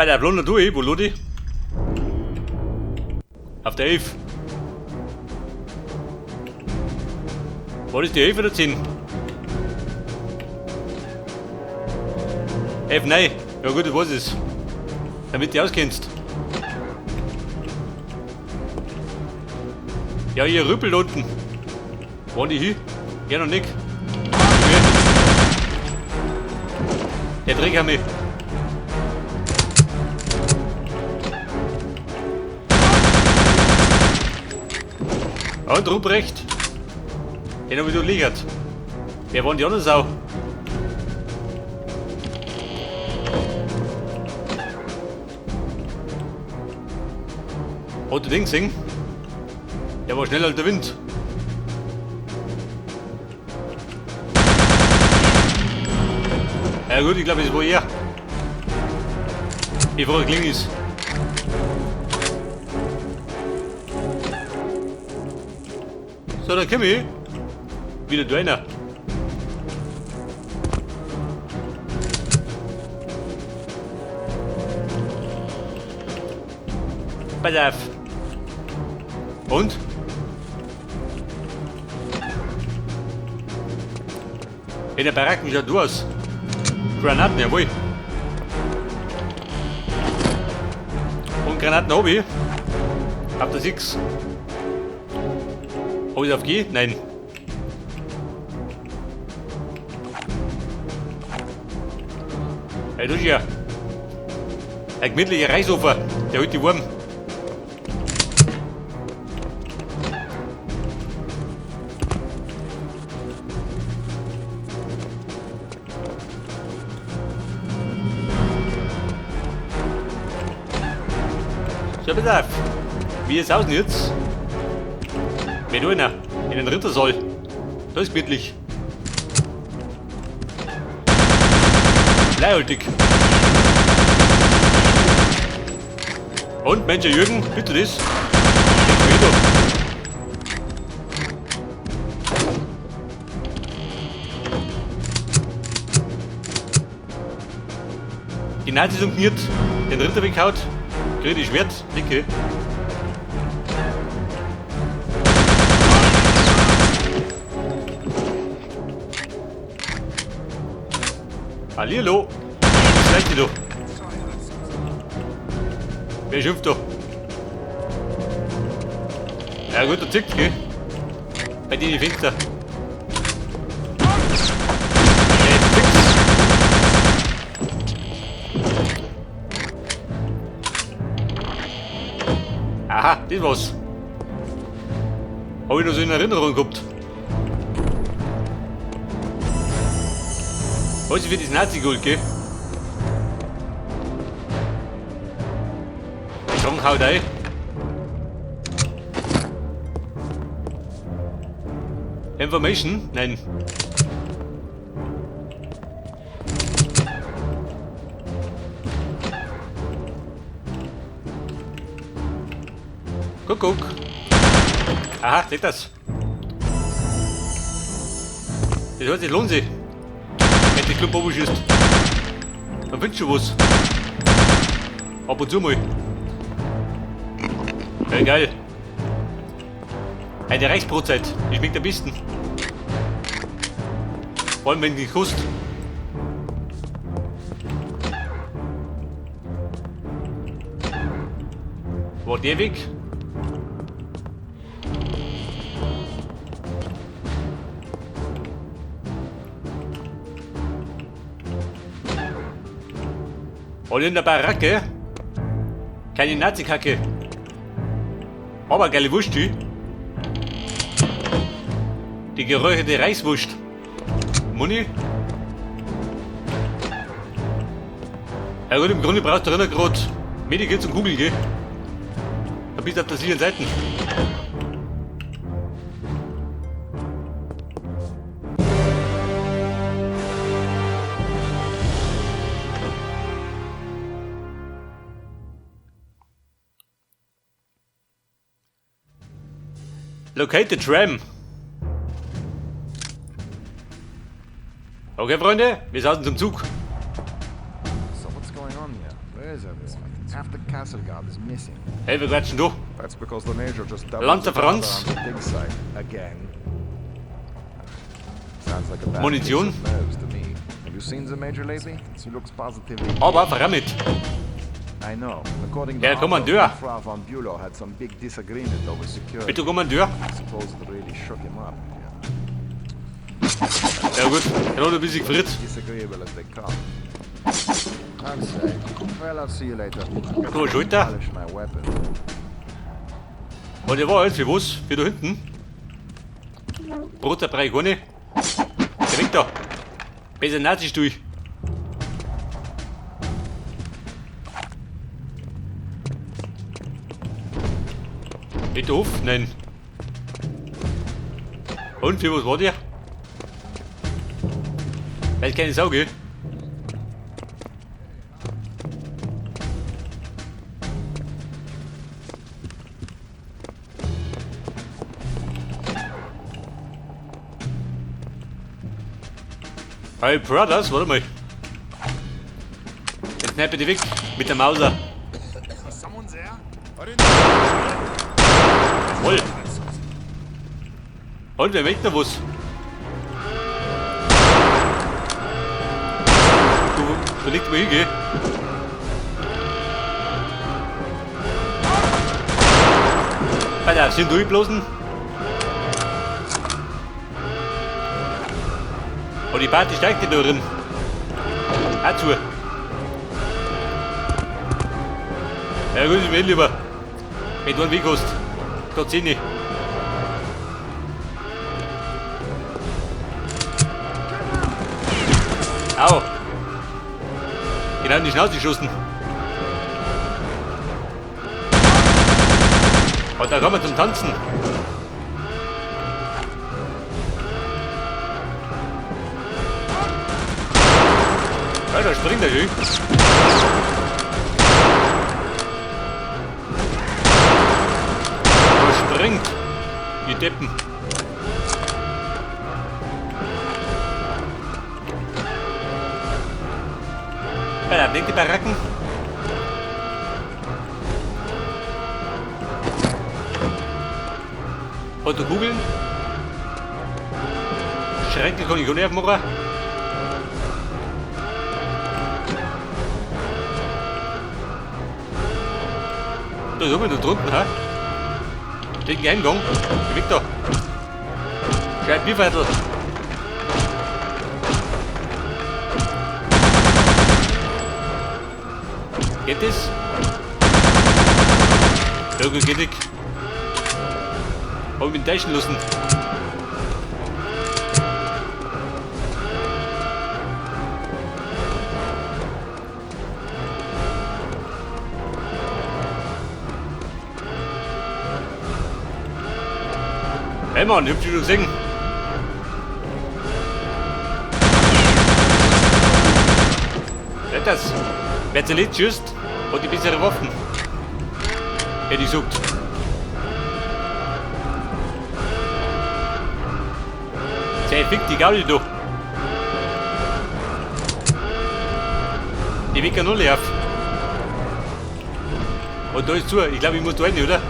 Bei der Blonde du, wo Lodi? Auf der 11. War das die 11 oder 10? 11, nein. Ja gut, ich weiß es. Damit du auskennst. Ja, ihr rüppelt unten. Waren die hin? Ja, noch nicht. Okay. Der Dreck hat mich. Und Ruprecht. Den hab ich liegert. Wer waren die anderen Sau? Hat der Ding gesehen? Der war schneller als der Wind. Ja gut, ich glaube, es war er. Bevor er gelingen ist. So, dann komm ich. Wieder da einer. Pass auf. Und? In der Baracken schaut du aus. Granaten, jawohl. Und Granaten hab ich. Hab das X. Hab ich auf G? Nein. Hey, du ja. Ein gemütlicher Reisofer, der hält die warm. So, pass auf. Wie ist aus denn jetzt? Wer einer? In den Rittersaal. Das ist gemütlich. Bleihaltig. Und Mensch, Jürgen, bitte das. Die Nazis umkniert, den Ritter weghaut, kriegt die Schwert, dicke. Hallihallo. Schlecht die doch. Wer schimpft da? Ja gut, der zickt, gell? Bei denen die Fenster. Der ist. Aha, das war's. Hab ich noch so in Erinnerung gehabt. Was ist für das Nazi-Gold, gell? Der Schrank haut ein. Information? Nein. Guck, guck. Aha, seht das. Das heißt, es lohnt sich. Wenn die Club oben schießt. Dann findest du was. Ab und zu mal. Ja, geil. Eine Reichsbrotzeit. Die schmeckt am besten. Vor allem wenn die kostet. War der Weg? Und in der Baracke? Keine Nazi-Kacke. Aber geile Wurst, die. Die geräucherte Reiswurst. Muni? Ja gut, im Grunde brauchst du drinnen gerade Medikits und Kugeln, gell? Da bist du auf der sicheren Seite. Locate the tram. Okay, Freunde, wir sausen zum Zug. So what's going on here? Where is everyone? Half the castle guard is missing. Hey, wir quatschen da. That's because the Major just doubled Lanze the powder Franz. on the dig site again. Sounds like a bad Munition. case of nerves to me. Have you seen the Major lately? He looks positively. Aber voran mit. I know. According to Herr Kommandeur. Otto, Frau von Bülow had some big disagreement over security. Bitte, Kommandeur. I suppose it really shook him up. Ja gut, ich hab noch ein bisschen gefriert. Disagreeable as they come. I'd say. Well, I'll see you later. So, Schulter. Polish my weapon. Und der war jetzt für was? Für da hinten? Brot der Brei keine. Der weg da. Besser Nazi durch. Geht der auf? Nein. Und für was war der? Weiß keine Sau, gell? Hey Brothers, warte mal. Jetzt schnapp ich die weg mit der Mauser. Jawohl. Und wer möchte noch was? Du, da liegt mal hin, gell? Alter, sind durchblosen? Und die Party steigt da drin. Auch zu. Ja gut, ich will lieber. Wenn du einen Weg hast. Da 10. Au. Genau in die Schnauze geschossen. Und da kommen wir zum Tanzen. Ja, da springt er schön. Da springt. Die Deppen. Ja, da blinkt die Baracken. Und du Kugeln? Schränke kann ich auch nicht aufmachen. Da ist oben da drunten, hä? Den Geheimgang. Geh weg da. Gescheit Bierviertel. Geht das? Ja, gut, geht nicht. Hab ich mich täuschen lassen. Hey Mann, ich hab dich schon gesehen. Wer das? Wer zuletzt schießt, hat die bessere Waffen. Hätte ich gesagt. Sei fick die Gaudi doch. Die wecken null auf. Und da ist zu. Ich glaube, ich muss da rein, oder?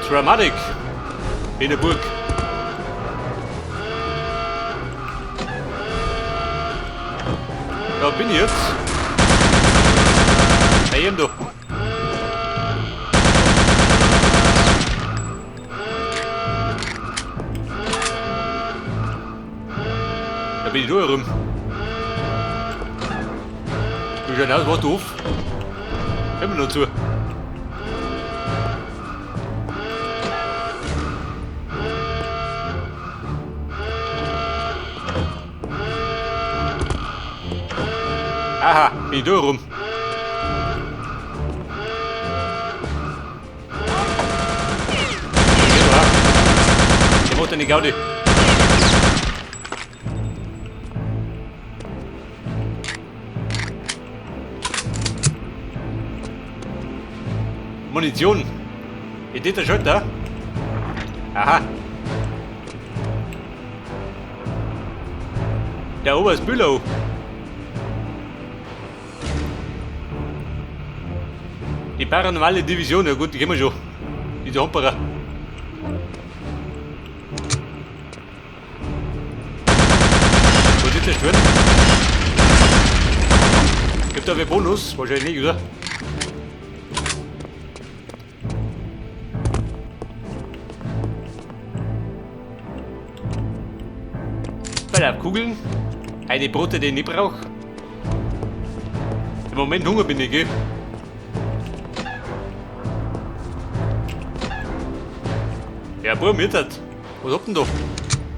Dramatic. In der Burg. Da bin ich jetzt. Bei ihm da. Da bin ich da herum. Wie schaut aus, was du auf? Immer noch zu. Aha, bin ich da rum. Der macht eine Gaudi. Munition. Ist das der Schalter? Aha. Der Oberst Bülow. Die paranormale Division, ja gut, die kennen wir schon. Diese Homperer. Wo ist der Schwert? Gibt da wer Bonus? Wahrscheinlich nicht, oder? Bei Kugeln. Eine Brote, die ich nicht brauche. Im Moment Hunger bin ich, gell? Ja, Bub, mir hat. Was habt denn da?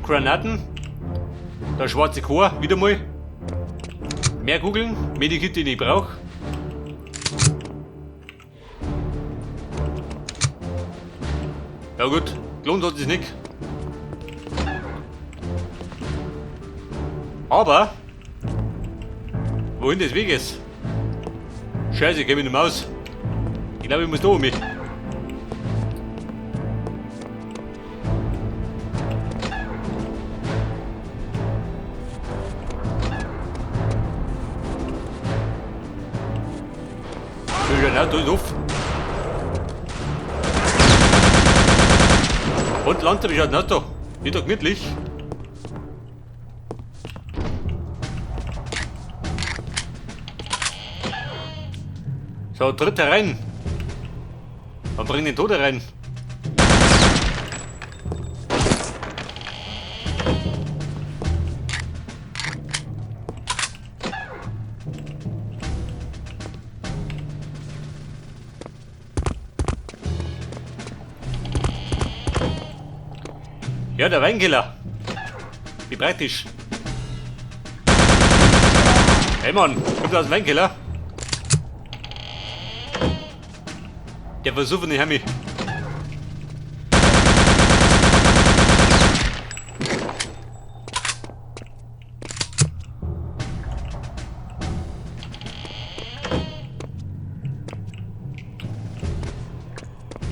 Granaten. Der schwarze Chor, wieder mal. Mehr Kugeln, Medikit, die ich nicht brauche. Ja gut, gelohnt hat es nicht. Aber, wohin des Weges? Scheiße, ich geh mit der Maus. Ich glaube, ich muss da um mich. Ja, da ist auf. Und Land, wie schaut denn aus da? Nicht gemütlich. So, tritt herein. Und bring den Tod herein. Ja, der Weinkeller. Wie praktisch. Hey Mann, kommt aus dem Weinkeller. Der versucht nicht Hermi.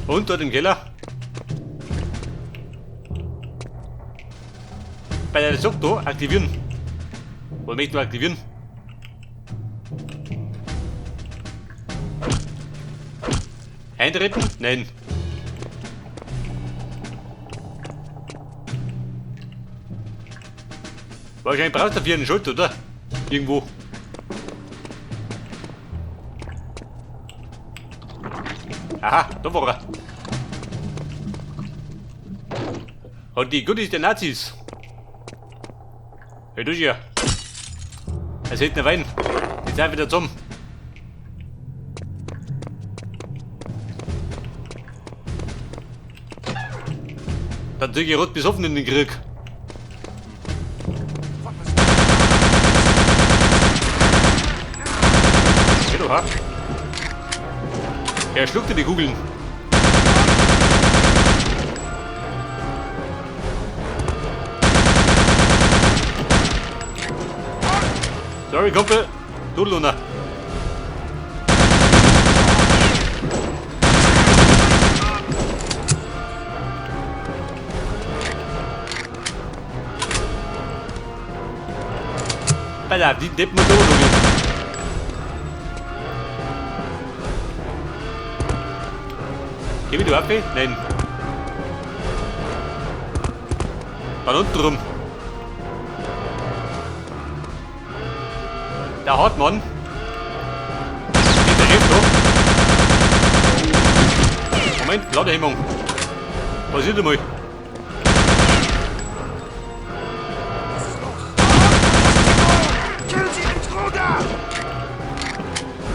Und dort im Keller. Bei der Sokto aktivieren. Wo möchten wir aktivieren? Eintreten? Nein. Wahrscheinlich brauchst du dafür einen Schuld, oder? Irgendwo. Aha, da war er. Und die Goodies der Nazis. Hey, du hier. Es hält ne Wein. Jetzt sind wieder zusammen. Dann ziehe ich rot besoffen in den Krieg. Hey, du, ha? Er schluckte die Kugeln. Sorry, Kumpel. Du, Luna. Alter, die Deppen und so, Geh du ab, Nein. Dann unten rum. Der Hartmann. Geht der Chef da? Moment, Ladehemmung. Passiert einmal. Kill the intruder!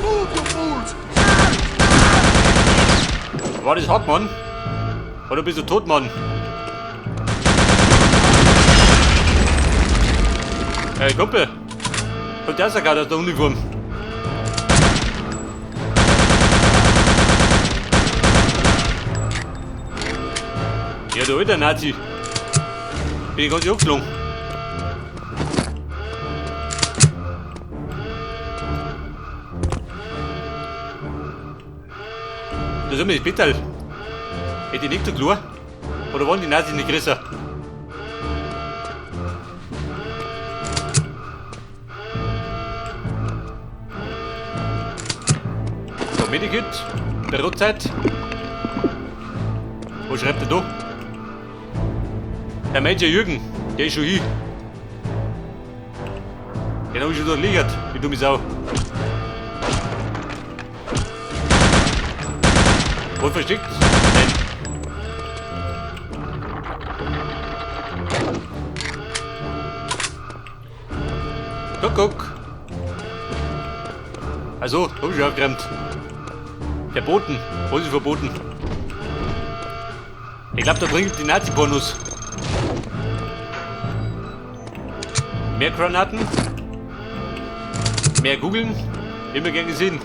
Move, you fools! War das Hartmann? Oder bist du tot, Mann? Hey, Kumpel. Kommt der sogar aus der Uniform. Ja, du alter Nazi. Bin ich ganz angeschlagen. Das ist mir das Bettel. Hätte ich nicht so klar. Oder waren die Nazis nicht größer? Medikit. Brotzeit. Was schreibt er da? Der Major Jürgen, der ist schon hier. Den hab ich schon da liegert, die dumme Sau. Wo versteckt? Nein. Guck. Also, hab ich schon aufgeräumt. Verboten. Was ist verboten? Ich glaube, da bringt die Nazi-Pornos. Mehr Granaten. Mehr Kugeln. Immer gern gesehen.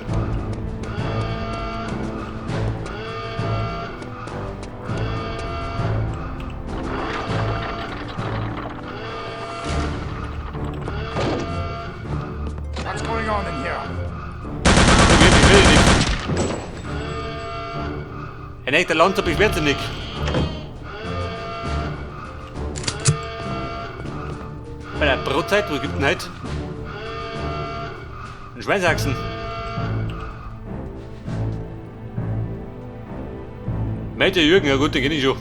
What's going on in here? Okay, ich will nicht. Ein echter Lanzer beschwert sich nicht. Bei der Brotzeit, wo gibt denn heute? Ein Schweinshaxen. Major Jürgen, ja gut, den kenn ich schon.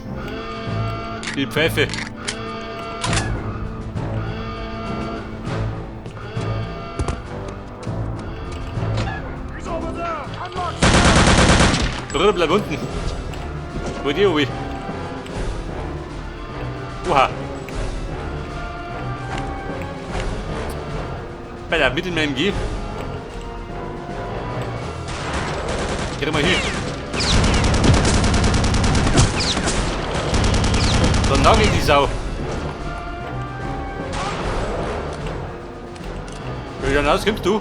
Die Pfeife. Bruder, bleib unten. Wo die, Obi? Oha. Bei der mit in meinem G. Geh mal hier. So nagel die Sau. Wie schaut aus, kommst du?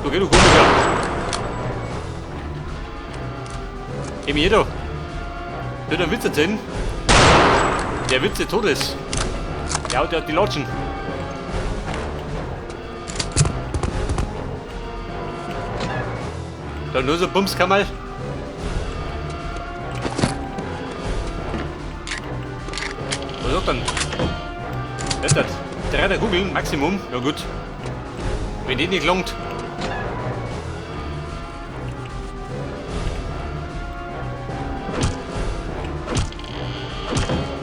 Du geh du Komiker. Eben jeder. Der hat einen Witz erzählen. Der Witz des Todes. Der haut ja die Latschen. Da nur so Bumskammerl. Was ist denn? Was ist das? 3 der Kugeln, Maximum. Ja gut. Wenn die nicht langt.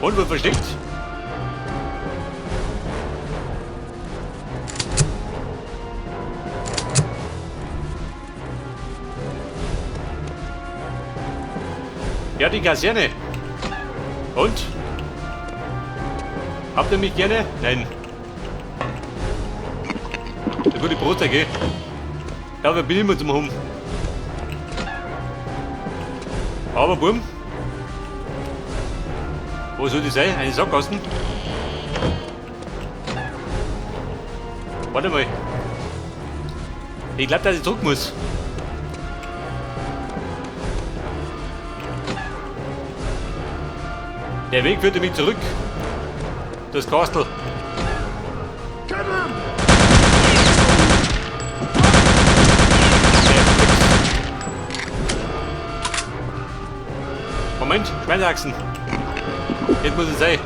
Und wird versteckt. Ja, die Kaserne. Und? Habt ihr mich gerne? Nein. Der gute Brotzeit, gell? Ja, wir bin immer zum Hum. Aber Bum. Wo soll die sein? Eine Sackgassen? Warte mal. Ich glaub, dass ich zurück muss. Der Weg führte mich zurück. Das Kastel. Moment, Schweinsachsen. Jetzt muss es sein.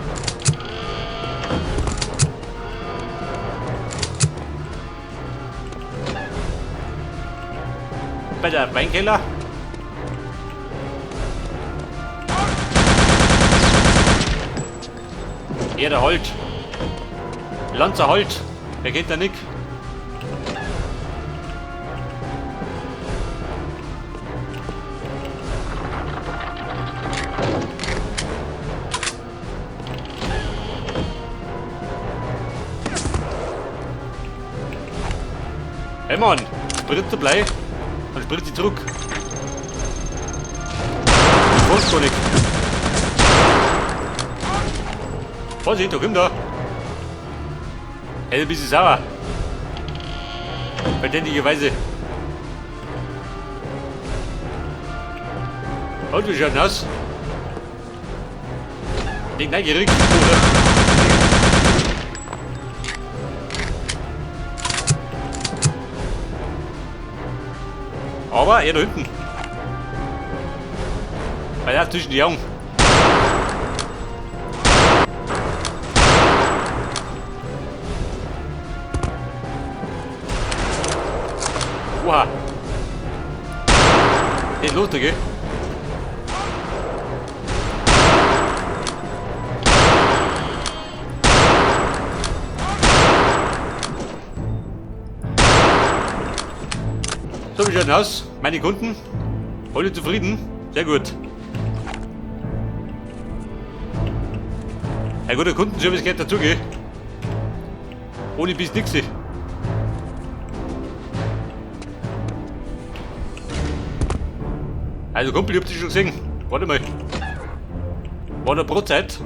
Bei der Weinkeller. Ja, der Holt. Lanzer Holt. Wer kennt da nicht? Hey Mann, spritze Blei, dann spritze ich zurück. Gar nicht. Vorsicht, da kommt da. Hey, ein bisschen sauer. Verständlicherweise. Und wie schaut denn aus? Nicht neugierig, oder? Aber er da hinten. Weil das zwischen die Augen. Oha. Geht los, gell? So, wie schaut denn aus? Meine Kunden? Alle zufrieden? Sehr gut. Ein guter Kundenservice gehört dazu, gell? Ohne bis nix. Also Kumpel, ich hab dich schon gesehen. Warte mal. War der Brotzeit?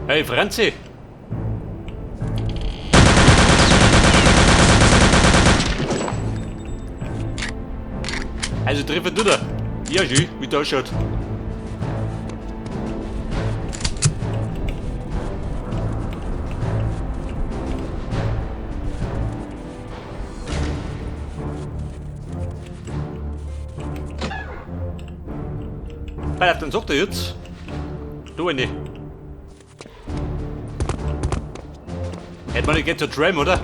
Hey Franzi! Also treffen du da. Ja, schön, wie das ausschaut. Weil dann sagt er jetzt. Du eine. Hätte man nicht zur Tram, oder?